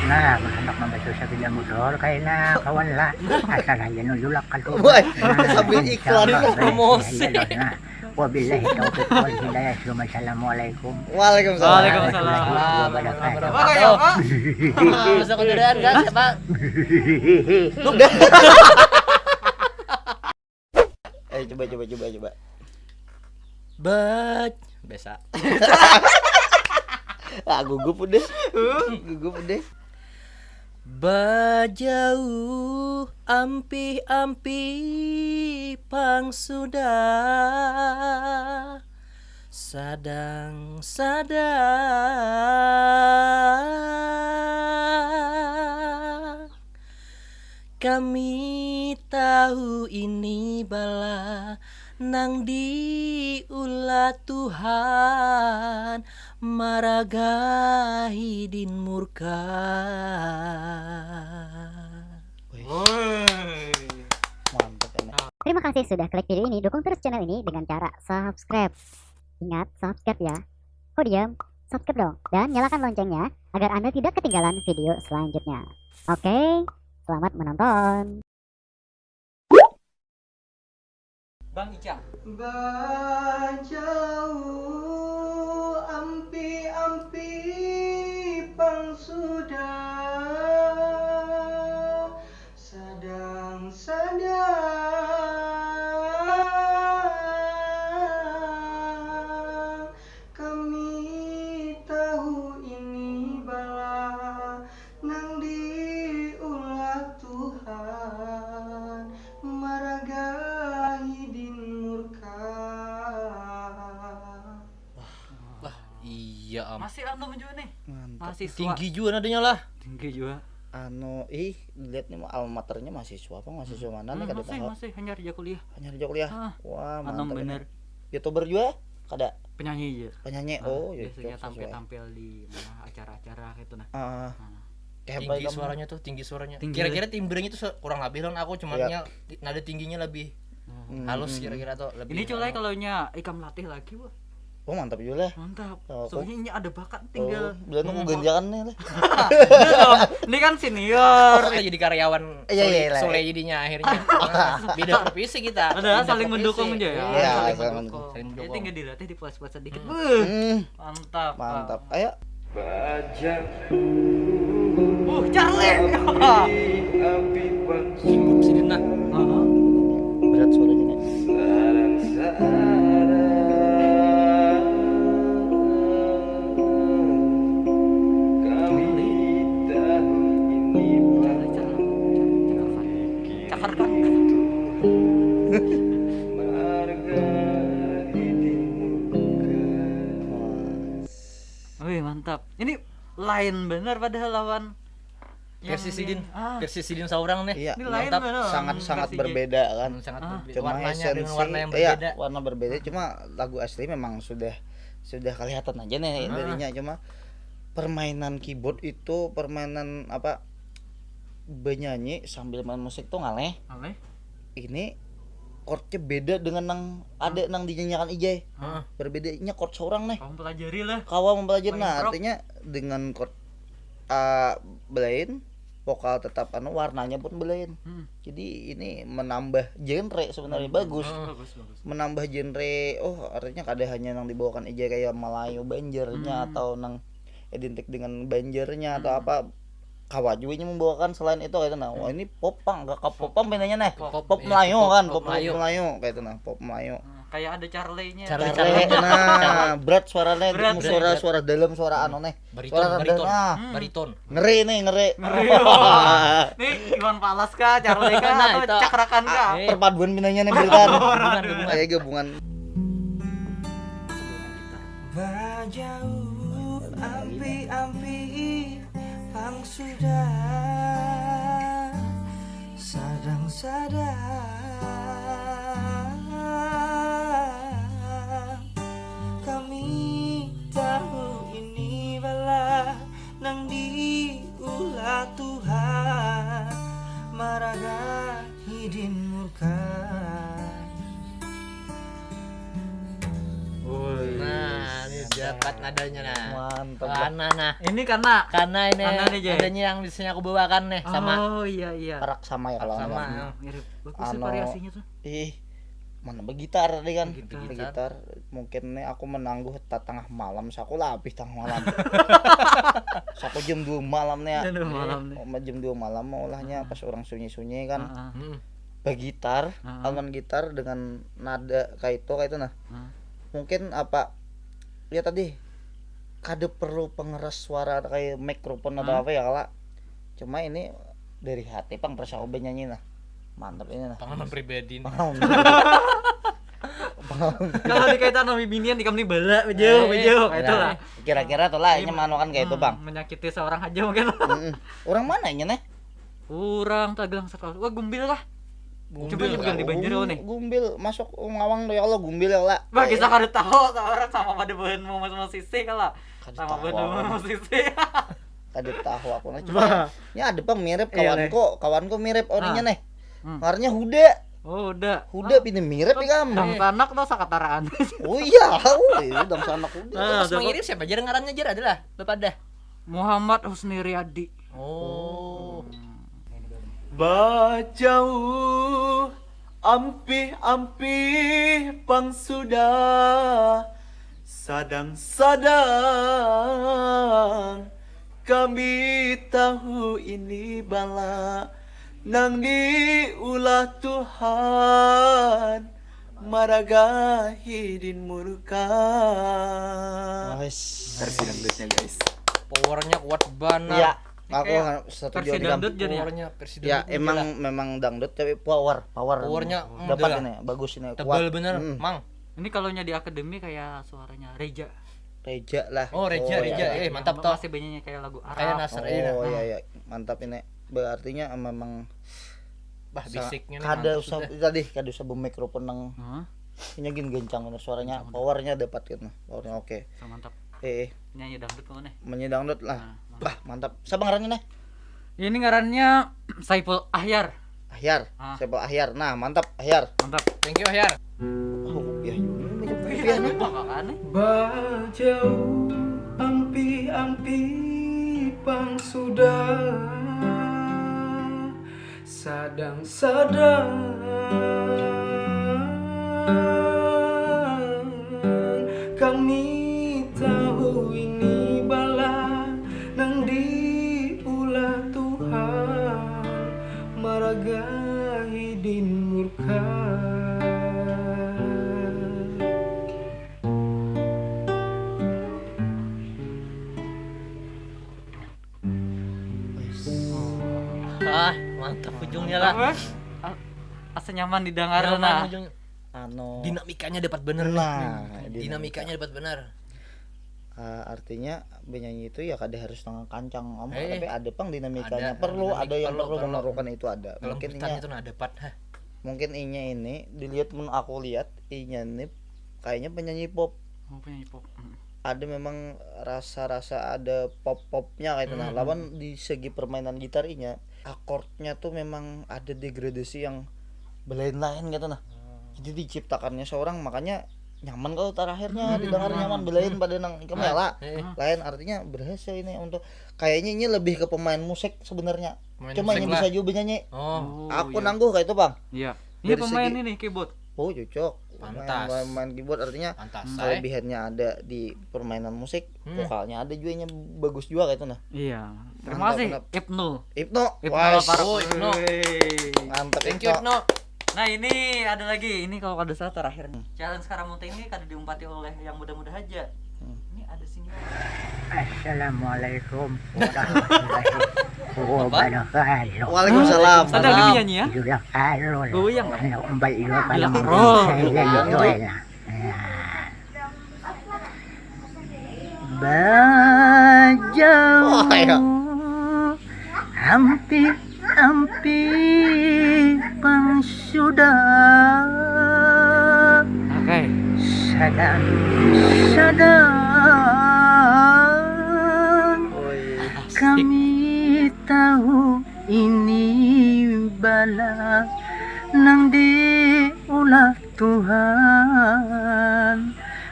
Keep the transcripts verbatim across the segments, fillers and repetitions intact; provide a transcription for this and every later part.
Nah, mun handak mambasuh sabida mudor kaina kawan lah. Asal haja nululak ka Woi, sambil iklan. Promosi. Nah, wabillahi taufiq wal hidayah. Assalamualaikum. Waalaikumsalam. Waalaikumsalam. Warahmatullahi wabarakatuh. Apa ya, Pak? Masa kendaraan gas ya, Pak? Eh, coba coba coba coba. Bac, biasa. Ah, gugup udah. Gugup udah. Bajauh ampih-ampih pang sudah. Sadang-sadang kami tahu ini bala nang diulah Tuhan, maraga hidin murka. Mantap ini. Terima kasih sudah klik video ini. Dukung terus channel ini dengan cara subscribe. Ingat, subscribe ya. Kok diam? Subscribe dong. Dan nyalakan loncengnya agar Anda tidak ketinggalan video selanjutnya. Oke, selamat menonton. Bang Icang. Bajauh ampi-ampi pang sudah, sadang-sadang kami tahu ini bala nang diulah Tuhan, maraga hidin murka. Iya am. Masih anu juga nih. Mantap. Mahasiswa. Tinggi juga nadanya lah. Tinggi juga. Anu, ih, lihat nih alma maternya mahasiswa apa, mahasiswa mana nih, kada Masih tahu. Masih hanya kerja kuliah. Hanya kerja kuliah. Ah, Wah, anu mantap ini. Bener. YouTuber juga? Kada. Penyanyi aja. Penyanyi. Ah, Oh, biasanya YouTube sesuai. Tampil-tampil di mana acara-acara gitu nah. Ah, Nah, kayak Tinggi baik kamu. Suaranya tuh, tinggi suaranya. Tinggi. Kira-kira timbrenya tuh se- kurang lebih lah aku, cuman Iya. nya ti- nada tingginya lebih nah. Hmm, halus hmm. Kira-kira tuh lebih Ini culai anu. Kalau nya ikam latih lagi wah. Oh, mantap juga lah. Mantap. Oh, aku- Soalnya ini ada bakat tinggal. Oh, belum aku ngomong. Ganjakan nih lah. Ini kan senior. Aku jadi karyawan Iya, iya, Sule, iya. Sule jadinya akhirnya. Nah, beda profesi kita. Padahal Beda saling profesi. mendukung aja ya. Iya, Saling saling mendukung. Saling Jadi mendukung. Tinggal dilatih, dipuas-puas sedikit. Hmm. Wuh, Hmm, mantap. mantap. Ayo. Uh, Charlie. Cukup sini nah. Heeh. Berat suaranya nih. Cakarkan. Wih, mantap. Ini lain benar padahal lawan yang Versi di- sidin, Ah, versi sidin seorang nih. Iya, ini lain mantap. benar. Sangat-sangat Versi berbeda kan. Hmm, sangat Ah. berbeda. Cuma Warnanya esensi, dengan warna yang iya, berbeda. Warna berbeda, cuma lagu asli memang sudah sudah kelihatan aja nih Ah. darinya. Cuma permainan keyboard itu permainan apa, benyanyi sambil main musik tuh ngaleh. Aleh. Ini chordnya beda dengan nang ada nang dinyanyikan Ijai. Heeh. Berbedanya chord seorang nih. Kamu pelajari lah. Kawa mempelajari, Main nah, rock. Artinya dengan chord uh, belain, vokal tetap anu, warnanya pun belain. Hmm. Jadi ini menambah genre sebenarnya, bagus. Hmm. Bagus, bagus. Menambah genre, oh, artinya kada hanya yang dibawakan aja kayak Melayu Banjarnya Hmm. atau nang identik dengan Banjarnya atau Hmm. apa. Kawa juga ini membawakan selain itu kayak itu nah. Wah, ini pop pang, enggak ke pop pang bedanya nih. Pop, Pop iya, Melayu pop, kan, pop pop, pop Melayu. Melayu kayak itu nah, pop Melayu. Nah, kayak ada Charlie-nya. Charlie, Charlie, Charlie. nah, berat suaranya, Berat, suara berat. Suara dalam, suara anu nih. Bariton, Suara bariton. rendah, nah. Hmm. Bariton. Ngeri nih, ngeri. Ngeri, wah. Nih, Iwan Fals kah, Charlie kah, Nah, atau itu. Cakrakan kah? Eh, Perpaduan pinanya nih, berikan. Gabungan, gabungan. Kayak gabungan. Bajauh ampi-ampi pang sudah, sadang-sadang kami tahu ini bala nang diulah Tuhan, maraga hidin murka. Nah, ini dia. Dapat nadanya nah. Mantap. Karena nah. Ini karena Karena ini Karena nih, Jay. Nadanya yang biasanya aku bawakan nih sama. Oh iya iya. Perak sama ya kalau Sama. namanya. Ya. Mirip. Bagus sih Anu, variasinya tuh. Ih, mana begitar tadi kan? Begitar. Begitar. Mungkin nih aku menangguh ta tengah malam, saku labih tengah malam. Saku jam dua malam nih ya. Jam dua malam nih. Oh, jam dua malam mau ulahnya pas orang sunyi-sunyi kan. Ah, ah, Hmm. Begitar, Ah. alunan gitar dengan nada kayak itu kayak itu nah. ah. Mungkin apa ya tadi kada perlu pengeras suara kayak mikrofon atau Hah? Apa ya kala. Cuma ini dari hati pang perasa aku nyanyi nah. Mantap ini nah. Pengalaman pribadi nih. Pengalaman. Pengalaman. Kalau dikaitan sama binian di kamni bala bejauh Eh, bejauh eh, itu lah. Kira-kira tuh lah ini manukan kayak itu Hmm, bang. Menyakiti seorang aja mungkin. Mm-mm. Orang mana ini nih? Kurang tagang sekali. Wah gumbil kah? Coba Gumbil juga di Banjar Gum- nih. Gumbil masuk ngawang tuh ya Allah gumbil ya Allah. Bah kita kada tahu orang sama pada bahan mau mas musisi kalau Kada sama tahu bahan aku. Mau musisi. Kada tahu aku nah Bah. cuma. Ya ada pang mirip Iya, kawanku, kawanku mirip orangnya Ah. nih. Hmm. Ngarannya Huda. Oh udah. Huda pina mirip ikam. Dangsanak tuh sakataraan. Oh iya, oh iya dangsanak Huda. Ah, Pas mengirim siapa aja ngarannya aja adalah bapak dah. Muhammad Husni Riyadi. Oh. Bajauh ampih-ampih pang sudah sadang-sadang kami tahu ini bala nang diulah Tuhan maragahi din murka. Wais. Versi dangdutnya guys. Powernya kuat banget. Iya, aku Kayak ha- setuju versi di dangdut jadi ya. Powernya versi Ya dangdut emang lah. Memang dangdut tapi power, power. Powernya Dapat udah. Ini, bagus ini. Tebal Kuat. Bener, Hmm. Mang. Ini kalau nya di akademi kayak suaranya Reja. Reja lah. Oh, Reja, Oh, Reja. iya. Eh, mantap toh. Masih banyaknya kayak lagu Arab. Kayak Nasr ini. Oh Nah. Iya iya, mantap ini. Berartinya memang Bah sa- bisiknya nih kada mantap usah sudah. Tadi kada usah mikrofon nang Hah? Ini gin gencang bener suaranya, powernya dapat gitu. Powernya oke. Mantap. Eh, Nyanyi dangdut kamu nih. Menyi dangdut lah. Nah, Bah, mantap. Siapa ngarannya nih? Ini ngarannya Saiful Ahyar. Ahyar. Ah. Siapa Ahyar? Nah, mantap Ahyar. Mantap. Thank you Ahyar. Oh, ya, ini banyak rupiah nih. Bakakan nih. Bajauh ampih-ampih pang sudah sadang-sadang kami tahu ini bala nang diulah Tuhan maragahi din murka. Ah, mantap ujungnya lah. Apa? A- Asa nyaman didengar Nyaman nah. Ujungnya. Anu. Dinamikanya dapat bener. Nah, Dinamikanya dapat bener. Eh, artinya penyanyi itu ya kada harus dengan kancang ngomong, Eh, tapi ada pang dinamikanya Ada, perlu, dinamik ada yang perlu, perlu perlu. Memerlukan itu ada. Kalau Mungkin bukan inya, itu nah dapat. Hah. Mungkin inya ini dilihat mun aku lihat inya ini kayaknya penyanyi pop. Oh, penyanyi pop. Mm. Ada memang rasa-rasa ada pop-popnya kayak itu nah. Hmm. Lawan di segi permainan gitar inya, akordnya tuh memang ada degradasi yang belain-lain gitu nah. Jadi diciptakannya seorang makanya nyaman kalau terakhirnya Hmm. didengar nyaman belain pada nang ikam ya lah. Eh, Lain artinya berhasil ini untuk kayaknya ini lebih ke pemain musik sebenarnya. Pemain Cuma musik ini lah. bisa juga penyanyi. Oh, Oh, Aku iya. Nangguh kayak itu bang. Iya. Ini Dari pemain segi- ini keyboard. Oh cocok. Pantas. Main, main keyboard artinya Pantas, kalau eh. Kelebihannya ada di permainan musik, Hmm. Vokalnya ada juga yang bagus juga kayak itu nah. Iya. Terima Mantap, kasih mantap. Ibnu. Ibnu, Ibnu wais. Lapar. Oh, Ibnu. Mantap Thank Ibnu. You, Ibnu. Nah, ini ada lagi. Ini kalau kada salah terakhir nih. Challenge Karamunta ini kada diumpati oleh yang muda-muda aja. Ini ada sini. Assalamualaikum warahmatullahi wabarakatuh. Waalaikumsalam. Ada lagi penyanyi ya? Juga kalul. Goyang. Anu umbai juga Bilang kalau roll. saya itu ya. Bajau Wah, ya. Ampi-ampi pang sudah Oke. Sadang-sadang kami tahu ini bala nang diulah Tuhan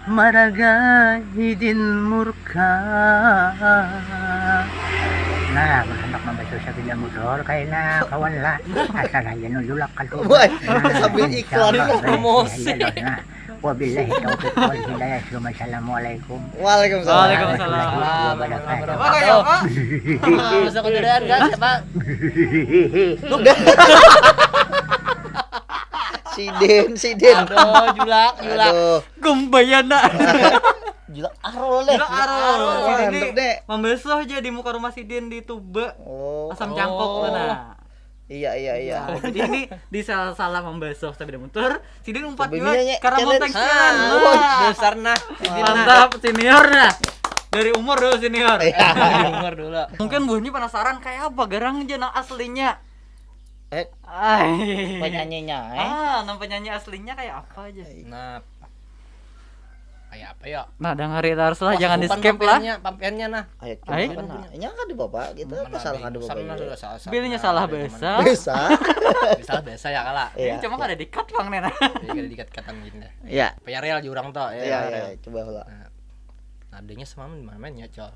Maraga hidin murka. Nah, handak mambasuh sapida motor kaina kawan lah. Asal haja nulak ka Tuba. Wah, sambil iklan. Promosi. Nah, wabillahi taufiq wal hidayah. Assalamualaikum. Waalaikumsalam. Waalaikumsalam. Warahmatullahi wabarakatuh. Masa kendaraan kan siapa? Sidin, sidin. Aduh, julak, julak. Aduh. Gumbayana. Julak arul deh. Julak arul. Sidin nih mambasuh aja di muka rumah sidin di Tuba. Oh. Asam cangkok sana. Iya, iya, iya. Nah, jadi ini di salah-salah mambasuh sapida motor, sidin umpat juga karena motor. Dasar nah. Sidin mantap, senior nah. Dari umur dulu senior. Iya. Dari umur dulu. Mungkin buhannya penasaran kayak apa garang aja nang aslinya. Eh, penyanyinya, eh? Ah, nang penyanyi aslinya kayak apa aja? Nah, kayak apa ya? Nah, dangari terus lah, jangan di skip lah. Pampiannya, pampiannya nah. Ayo, kenapa nah? Ini kan di bapak gitu, apa salah kan di bapak? Bilnya salah bahasa. Bahasa. Salah bahasa ya kala. Iya. Ini cuma kada dikat bang nih nah. Iya, kada dikat-katan gini deh. Iya. Apa ya real jurang tuh? Iya, iya, coba lah. Nah, nadanya sama di mana mainnya, Col?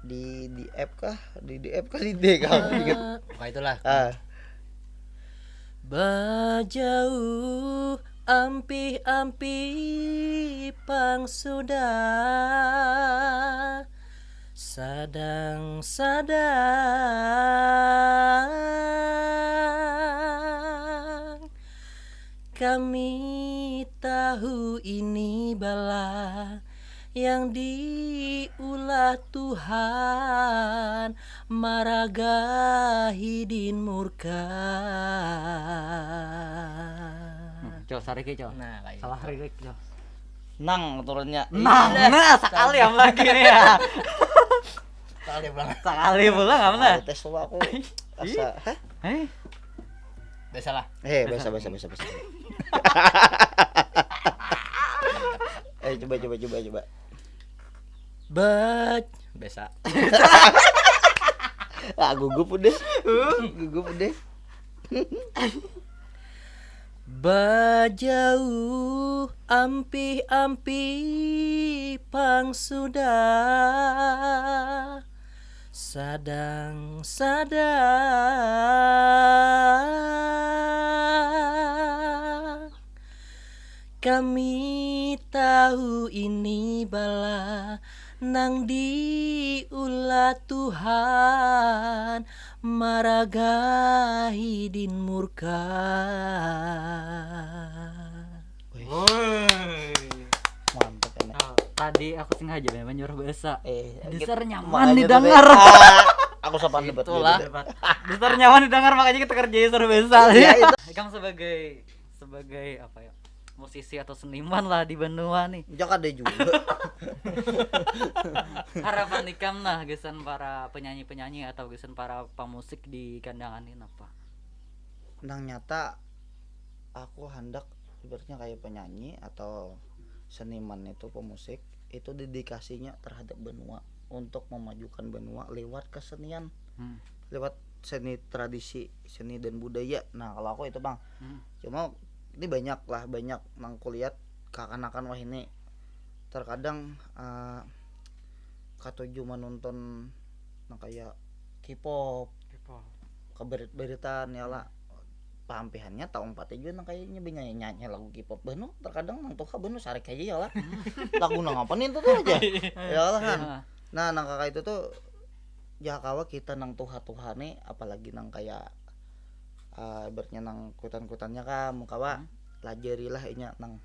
Di di app kah? Di di app kah di D kah? Pokoknya itulah. Ah. Bajauh ampih-ampih pang sudah, sadang-sadang kami tahu ini bala yang diulah Tuhan maraga hidin murka. Hmm, cok, sariki, cok. Nah, kayak salah gitu. Lirik, cok. Nang turunnya. Nang, nah, sekali am lagi nih ya. Sekali pulang. Sekali pulang apa nah? Tes coba aku asa, hah? Eh? Biasalah. Eh, biasa, biasa, biasa, biasa. Eh, coba, coba, coba, coba. Bac. Biasa. Ah, gugup udah. Gugup udah. Bajauh ampih-ampih pang sudah, sadang-sadang kami tahu ini bala nang diulah Tuhan maraga hidin murka. Woi. Mantap ini. Nah, tadi aku sengaja memang nyuruh bahasa. Eh, dasar gitu. Nyaman makanya didengar. Tadi, ah, aku sopan debat. Itulah. Dasar nyaman didengar, makanya kita kerjain suruh bahasa. Ya, itu. Ikam sebagai, sebagai apa ya? Musisi atau seniman lah di Banua nih. Jaka ada juga. Harapan ikam nah gasan para penyanyi-penyanyi atau gasan para pemusik di kandangan ini apa? Nang nyata aku handak ibaratnya kayak penyanyi atau seniman itu, pemusik itu dedikasinya terhadap Banua untuk memajukan Banua lewat kesenian, hmm, lewat seni tradisi, seni dan budaya. Nah, kalau aku itu bang, hmm, cuma ini banyak lah, banyak nang kulihat kakanakan wah ini terkadang uh, katuju menonton nang kayak K-pop, K-pop, keberit-beritan ya lah. Pampihannya tahu empat juga nang kayaknya banyak nyanyi lagu K-pop beno, terkadang nang tuha beno sarik aja ya lah. Lagu nang apa nih itu tuh aja ya lah kan. Nah, nang kakak itu tuh ya kawa kita nang tuha-tuha nih, apalagi nang kayak uh, ibaratnya nang kutan-kutannya kamu kawa, hmm, lajarilah inya nang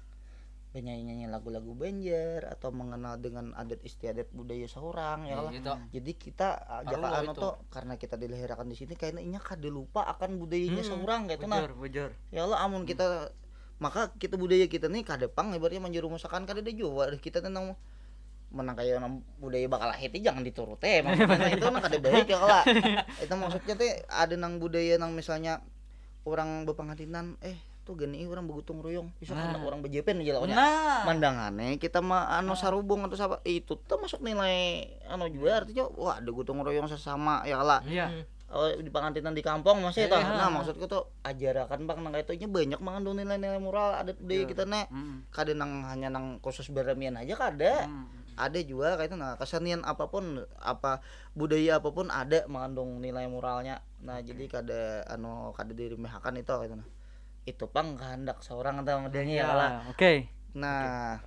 penyanyi-nyanyi lagu-lagu Banjar atau mengenal dengan adat istiadat budaya seorang ya lah. Gitu. Jadi kita uh, jaka anu tuh karena kita dilahirkan di sini kayaknya inya kada lupa akan budayanya, hmm, seorang gitu nah. Bujur, bujur. Ya Allah, amun, hmm, kita maka kita budaya kita nih kada pang ibaratnya menjerumusakan kada ada jua kita tentang menang kayak orang budaya bakal lahir itu jangan dituruti maksudnya itu nang kada baik ya kala. Itu maksudnya teh ada nang budaya nang misalnya orang berpengadilan eh tuh gini orang bergotong royong bisa karena orang berjepen aja lawannya. Nah, mandangannya kita mah anu sarubung atau siapa itu tuh masuk nilai anu juga artinya wah ada gotong royong sesama ya kala. Iya. Oh, di pangantinan di kampung masih toh. Iya. Nah, maksudku tuh ajarakan bang nang itu nya banyak mengandung nilai-nilai moral adat budaya kita nih. Mm. Kada nang hanya nang khusus baramian aja kada. Mm. Ada juga kayak itu nah kesenian apapun apa budaya apapun ada mengandung nilai moralnya. Nah, jadi kada anu kada diremehakan itu kayak itu nah. Itu pang kehendak seorang atau modelnya ya lah. Ya, oke. Nah,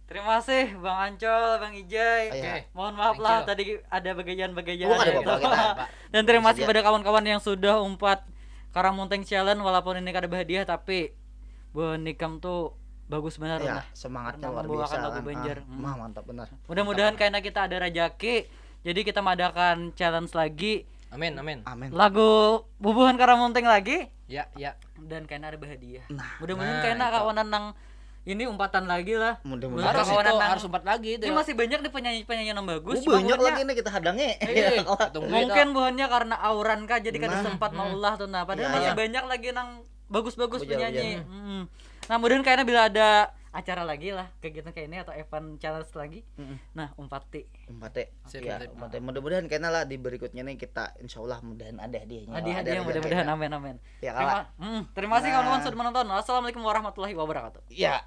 Terima kasih Bang Ancol, Bang Ijay. Iya. Oke. Mohon maaf Thank lah you. Tadi ada bagaian-bagaian Oh, ada gitu. apa-apa kita. Dan terima kasih Bisa pada kawan-kawan yang sudah umpat Karamunteng Challenge walaupun ini kada berhadiah tapi buhan ikam tuh bagus benar Ya, nah. semangatnya Karena luar membawakan biasa lagu kan. Banjar. Ah, Hmm. mah mantap benar. Mudah-mudahan karena kita ada rajaki, jadi kita mengadakan challenge lagi Amin, amin. Amin. lagu bubuhan Karamunteng lagi Ya, ya. dan karena ada berhadiah. Nah, Mudah-mudahan nah, karena itu. Kawanan nang ini umpatan lagi lah. Mudah-mudahan. Harus Kawanan itu nang- harus umpat lagi itu. Ini masih banyak nih penyanyi-penyanyi yang bagus. Oh, Cuma banyak buhannya- lagi nih kita hadangi. Iya. Tunggu Mungkin itu. Buhannya karena auran kah jadi kada Nah. sempat maulah tuh nah. Padahal Iya, masih iya. banyak lagi nang bagus-bagus Bujur, penyanyi. bujur. Mm. Nah, mudahan kayaknya bila ada acara lagi lah kegiatan kayak ini atau event challenge lagi. Mm-mm. Nah, umpati. Umpate. Sip, Ya, sip. umpate. Mudah-mudahan kena lah di berikutnya nih kita insya Allah mudahan ada hadiahnya. Hadiah Ada hadiah rezeki. Mudah-mudahan amin amin. Ya, Terima, kalah. mm, terima kasih Nah. kawan-kawan sudah menonton. Assalamualaikum warahmatullahi wabarakatuh. Ya.